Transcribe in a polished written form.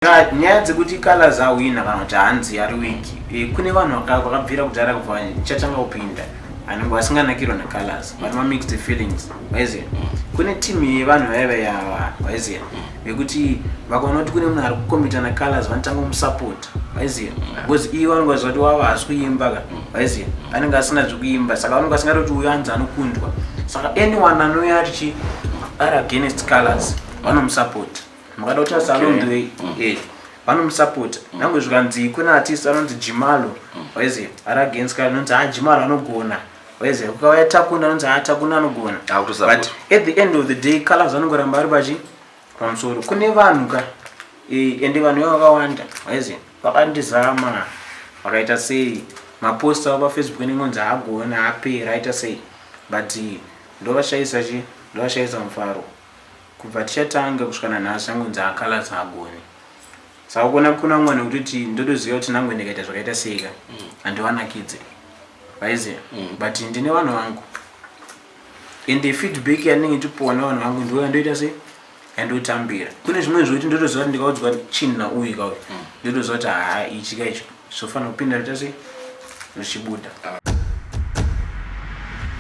Nyaya dzekuti Calaz ahwina kana kuti hanzi ari weak, kune vanhu vakabvira kudhara kubva chatanga kupinda anenge vasinganakirwa naCalaz, vane mamixed feelings, waiziya. Kune team yevanhu vaiva yava, waiziya, vekuti vakaona kuti kune munhu ari kukomita naCalaz, vanotanga kumusapota, waiziya, because iye vanenge vaziva kuti wava haasi kuimba ka, waiziya, anenge asina zvekuimba, saka vanenge vasingadi kuti uyo anzi anokundwa. Saka anyone anouya arichi ari against Calaz, vanomusapota. Makada kutarisa along the way, vanomusapota. Nyange zvikanzi kune artist anonzi Jimalo, waiziya, ari against Calaz, anonzi ha, Jimalo anogona, waiziya. Kukauya Takunda, anonzi ha, Takunda anogona. Akutosupport. But at the end of the day, Calaz anongoramba ari pachi pamusoro. Kune vanhu ka, ende vanhu ivo vakawanda, waiziya, vakandizama, vakaita sei, mapost avo paFacebook anenge onzi haagona, apera, aita sei, but ndovashayisa chi ndovashayisa mufaro. Kubva tichatanga kusvika nanhasi, angonzi aCalaz haagoni. Saka kuona kuna mwana kutoti ndotoziva kuti nangwe ndikaita zvakaita sei ka, handivanakidze, vaiziya. But ndine vanhu vangu, ende feedback yandinenge ndichipuwa nevanhu vangu ndo yandoita sei, yandotambira. Kune zvimwe zvokuti ndotoziva kuti ndikaudzwa chinhu nauyu kauyu, ndotoziva kuti haa, ichi ka icho zvofanira kupinda, ita sei, zvichibuda.